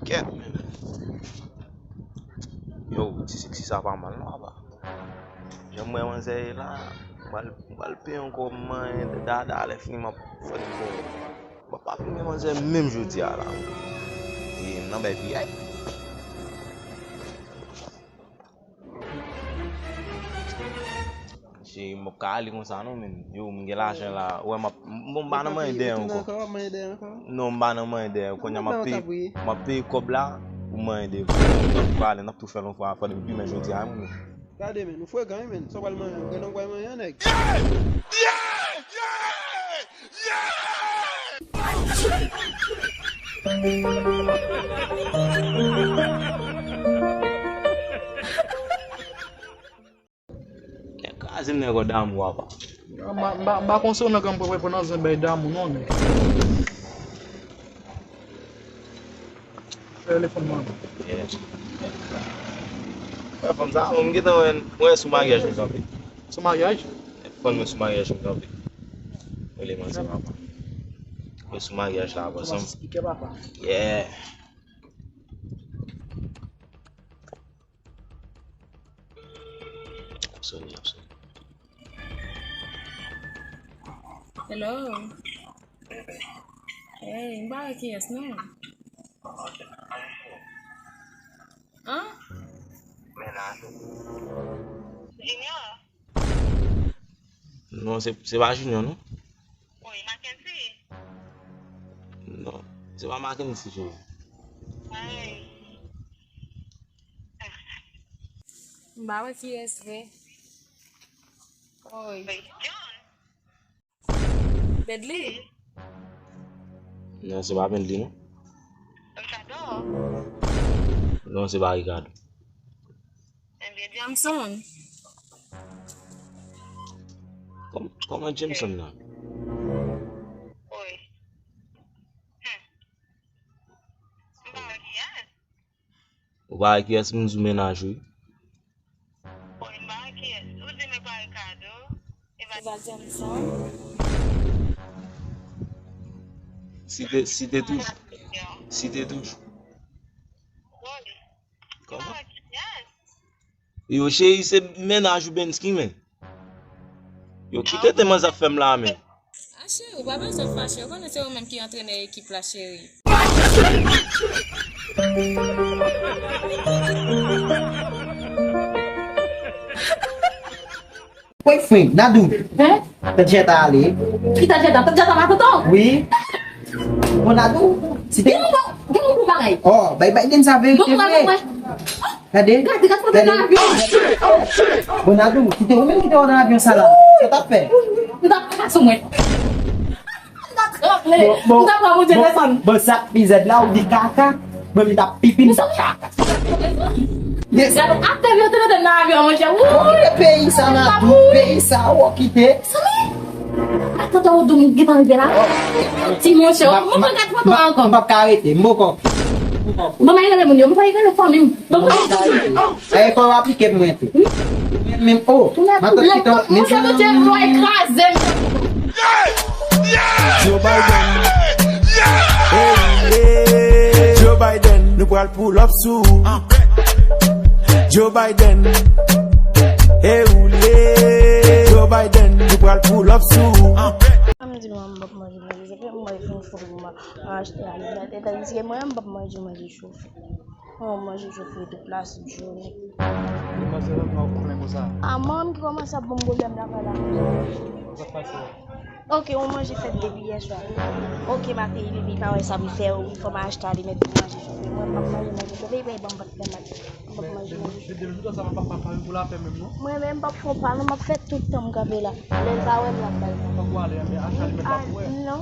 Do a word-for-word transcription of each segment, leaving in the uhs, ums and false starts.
Kèt, men. Yo, ti seksi sa pa mal non, apa. Jan m wè manzè ye la, m pral, m pral peye yon kòb manyen dada, lè fini m ap fè l bon. M ap ap filme manzè menm jodi a la. E m nan bèl piyay. Cheri, m p ap ka ale konsa non, men. Yo, m gen lajan la. Ou wè, m ap, m, bon, m pa nan manyen dèyè ankò. Non, m pa nan manyen dèyè. Kounye a, m ap peye, m ap peye kòb la pou manyen dèyè. N ap prale, n ap tou fè l yon fwa, fò depi demen jodi a, men. Gade, men, ou frekan, wi, men. Sa w pral manyen, gade w pral manyen, nèg. Nèg kraze m nèg damou apa. M pa, m pa, m pa konn se yon nèg an mwen pran nan zen bay damou non, nèg. Telefòn mwen. Yes. Wè, fanm sa, m gentan wè, m wè sou maryaj m kanpe. Sou maryaj? Fanm mwen sou maryaj m kanpe. Rele manzè papa. Mwen sou maryaj la, apa, sanm. Kòmanse spikè, papa. Yeah. Ap sone, ap sone. Hello. Hey, m pa wè kiyès non. An? Junior. Non, se, se pa Junior non. Wi, Mackenzie. Non, se pa Mackenzie, cheri. Ay. M pa wè kiyès vre. Wi. Bedly. Non, se pa Bedly non. Ricardo. Non, se pa Ricardo. Ebyen, Jameson. Kòm-, kòman Jameson nan? Wi. Hmm. M pa wè kiyès. Ou pa wè kiyès, m di w mennaj ou. Wi, m pa wè kiyès. Ou di m e pa Ricardo, e pa Jameson. Site, site toujou. Site toujou. Wi. Kòman? M pa wè kiyès. Yo, cheri, se mennaj ou Bensky, men. Yo, kite te manzè ap fè m la, men. A, cheri, ou pa bezwen fache. Ou konnen se ou menm ki antrenè ekip la, cheri. Boyfriend, Nadou. Hein? Tante Jeta ale. Ki Tante Jeta? Tante Jeta matant ou? Wi. Bon, Nadou, si te... Gen yon bon, gen yon bon bagay. Oh, bay, bay Denza verite vre. Bon bagay, mwen. Gade. Gade, gade, gade nan avyon. Bon, Nadou, kite ou menm kite w nan avyon sa la. Sa t ap fè? M t ap kase mwen. M t ap Bon, bon, m t ap pran Bondye bon, desann. Bon, sa P Z la, ou di kaka. Mwen, m t ap pipi, m t ap kaka. Yes. Gade, atè m yo te mete nan avyon, monchè. Bon, wouy! Kote peyi sa, m ap Nadou? Mouri. Peyi sa, ou kite. Sanmi! Ak tonton Woudou, m gentan rive la. Ti monchè, m ap, mwen m ap, gad tonton an ankò. M p ap ka rete, m poko. Manman e rele moun yo, m pa e rele fanmi m. Manman e rele. E fò w aplike mwen tou. Mwen menm, oh, m ap kite w. Monchè, monchè, lwa ekraze m. Joe Biden. Hey, hey. Joe Biden, nou pral pull up sou ou. Joe Biden. Hey, oule. Joe Biden, nou pral pull up sou ou. Sa m di nou an, m p ap manje manje chofe, m wè fon fon pou m achte alimèt. Tandiske mwen, m p ap manje manje chofe. Mwen manje chofe tout lasent jounen. Li kòmanse nan mwen pwoblèm konsa. A, manman ki kòmanse ap ban m pwoblèm lakay la. Sa k pase? Oke, yon manje fèt depi yè swa. Oke, m ap peye, depi pa wè sa m fè, wi, fò m achte alimèt pou manje chofe. Mwen p ap manje manje chofe, li pa ban m pwoblèm ak, m p ap manje manje chofe. Depi jounen sa, m ap pa pale pou lapè menm, non. Mwen menm, m p ap fè yon pa, non, m ap fè tout tan m kanpe la. Lè l pa wè m, l ap bay mwen. Fòk ou ale, men achte alimèt la pou wè. Non.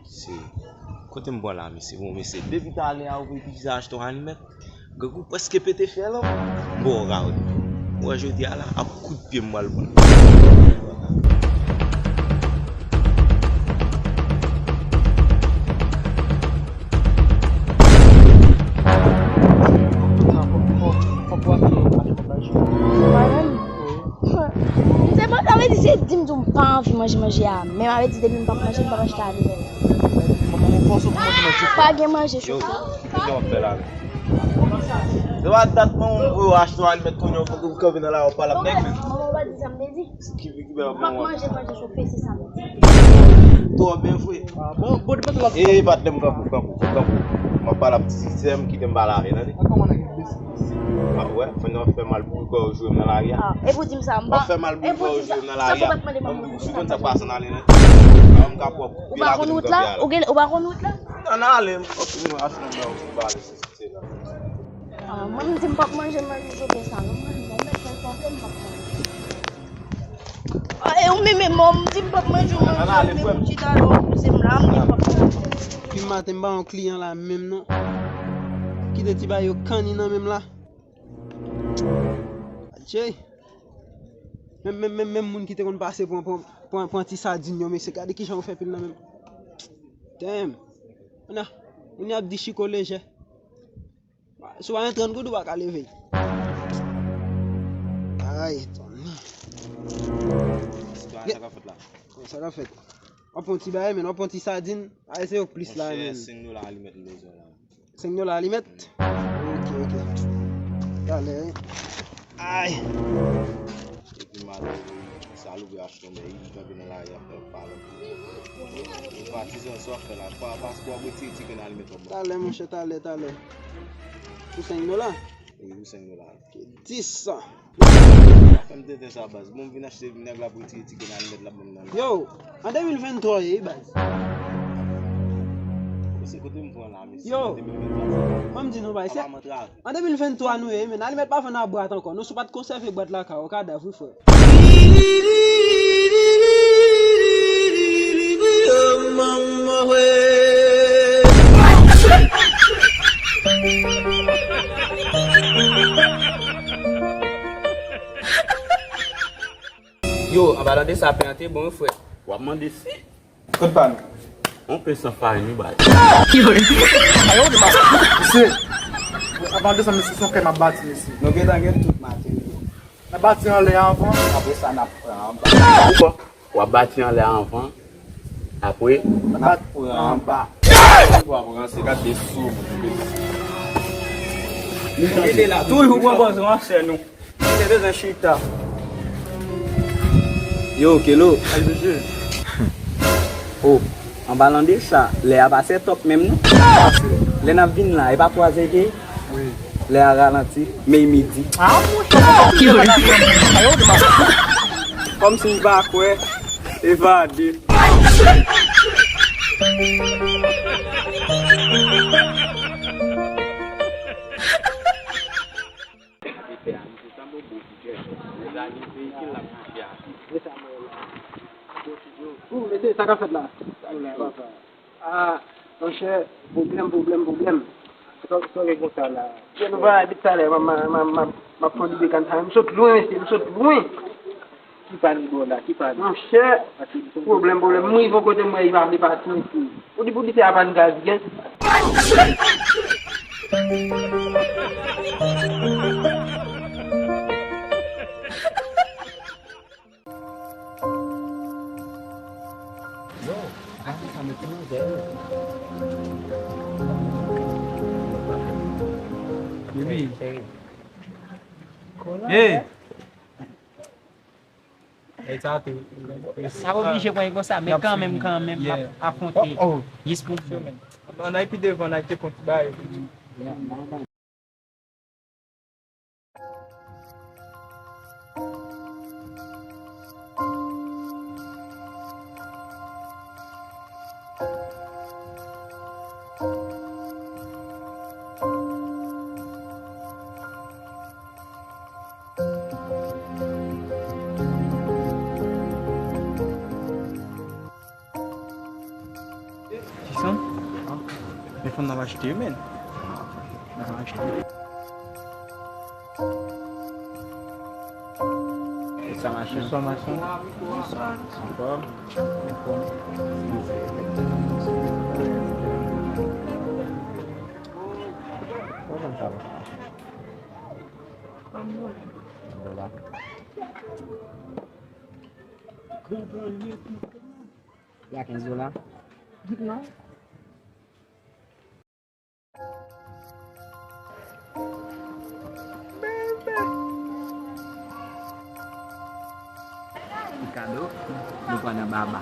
Se kote m pran la, mesye? Bon, mesye, depi talè a ou vin piti sa achte yon alimèt, grangou prèske pete fyèl an. M ba w rawd. Ou wè jodi a la, ap kout pye m pral pran. Tout sa, fòk, fòk, fòk w achte alimèt la, jodi a. Mwen menm? Wi. M te mande, sa vle di se di m di w m pa anvi manje manje a. Men sa vle di depi m p ap manje, m p ap achte alimèt. Manman, ou fòse w pou manje manje. Pa gen manje chofe. Yo, kisa w ap fè la menm? Se pa dat manman m voye w achte yon alimèt kounye a, ou kanpe nan lari w ap pale ak nèg menm. Manman, ou pa di sa m te di. Ki, ki, ki bèl ap manman. M p ap manje manje chofe, se sa m di. Twò byen vre. Ah, bon, bon, bon, bon. E, patnè m, kanpe, kanpe, kanpe. M ap pale ak ti sè m, kite m pale avè l, tande. Ah, kòman nèg yo blese? Ah, wè, fè nou fè mal pou kò yo jwe m nan lari a. Ah, epi w di m sa, m pa. W ap fè mal pou kò yo jwe m nan lari a. Sa pou w pa t mande manman m. Ou konn sa k pase nan ale, non? Ah, m ka pran kout pye la kote m kanpe a la. Ou pa konn wout la? Ou gen, ou pa konn wout la? Ann ale, m kontinye achte nan bò ou sou bale sou site la. Ah, mwen, m di m p ap manje manje chofe sa, non, mwen, non, mèt fè l sanble, m p ap manje. Ah, e ou menm, menm, m di m p ap manje, ou manje, ou menm, ou chita la, ou pouse m la, m di m p ap manje. Depi maten, m pa yon kliyan la menm, non. Kite ti bagay yo kanni nan men m la. Adje. Menm, menm, menm, menm moun ki te konn pase pran, pran, pran, pran ti sadin yo, mesye, gade kijan yo fè pil nan men m. Damn. Kounye a, moun yo ap di Chiko lejè. Si w pa gen trant goud, ou pa ka leve l. Ay, tonnè. Sitwayen, sa k ap fèt la? Sa k ap fèt? W ap pran ti bagay, men w ap pran ti sadin. Ay, se yo k plis la, men. Monchè, senk dola alimèt m bezwen la. Senk dola alimèt? Ok, ok. Talè, wi. Ay. Epi maten, salopri achte yon bèy, li kanpe nan lari a fè pale. Ou patizan, sa w ap fè la? Pa, paske w ap retire ti grenn alimèt w ap ban m. Talè, monchè, talè, talè. Pou senk dola? Wi, pou senk dola. Dis sa. Pa fè m tenten sa, baz. Bon, m vin achte, nèg la pou retire ti grenn alimèt l ap ban m nan. Yo, an de mil venntwa ye, baz. Mesye, kote m pran la, mesye? Yo, an de mil venntwa sa. Ban m di nou, baz, se an de mil venntwa nou ye, men alimèt pa vann a bwat ankò. Nou si w pa t konsève bwat lakay ou, kadav, wi, frè. Yo, anpalan de sa, pen an te bon, wi, frè. W ap mande si. Kot pa nou? On pen san farin, wi, baz. Mesye, anpalan de sa, mesye, se yon kay m ap bati, mesye. Nou gentan gen tout materyèl. N ap bati anlè a anvan. Apre sa, n ap pran anba. Ou fò. W ap bati anlè a anvan. Apre, n ap pran anba. W ap ranse, gade de sou. Nou rete la, toujou pran pòz ranse nou. Te bezwen chita. Yo, Kelo. Ay, mesye. Oh, anpalan de sa, lè a pa sètòp menm, non. Lè n ap vin la, e pa twa zè ke? Wi. Lè a ralanti, men midi. Ah, monchè. Kòmsi m pa kwè, evade. Veyikil la ap mache a. Sa k ap fèt la? Sa k la, papa? Ah, monchè, pwoblèm, pwoblèm, pwoblèm. Sa, sa gen konsa la? Gen nou va ale talè, m, m, m, m, m ap fè yon ti dekann sa, m sot lwen, mesye, m sot lwen. Ki pa ni bò la, ki pa ni? Monchè, pwoblèm, pwoblèm. M rive yon kote, m wè li pa vle pati, mesye. Ou di pou di se apann gaz gen. Yo, gade sa, met nou dèyè. Baby. Hey! Hey, sa te. Sa oblije pran konsa, men kanmenm, kanmenm, m ap afwonte. Jis pou mwen. Ann al pi devan, ann al te kont bagay. Kisa? Men fanm nan ap achte, men. Nan ap achte. Bonswa, machann. Bonswa, machann. Bonswa. Anfòm? Anfòm. Kòman sa va? Dola. Ya kenz dola? Non. Ti kado, nou pran nan baba.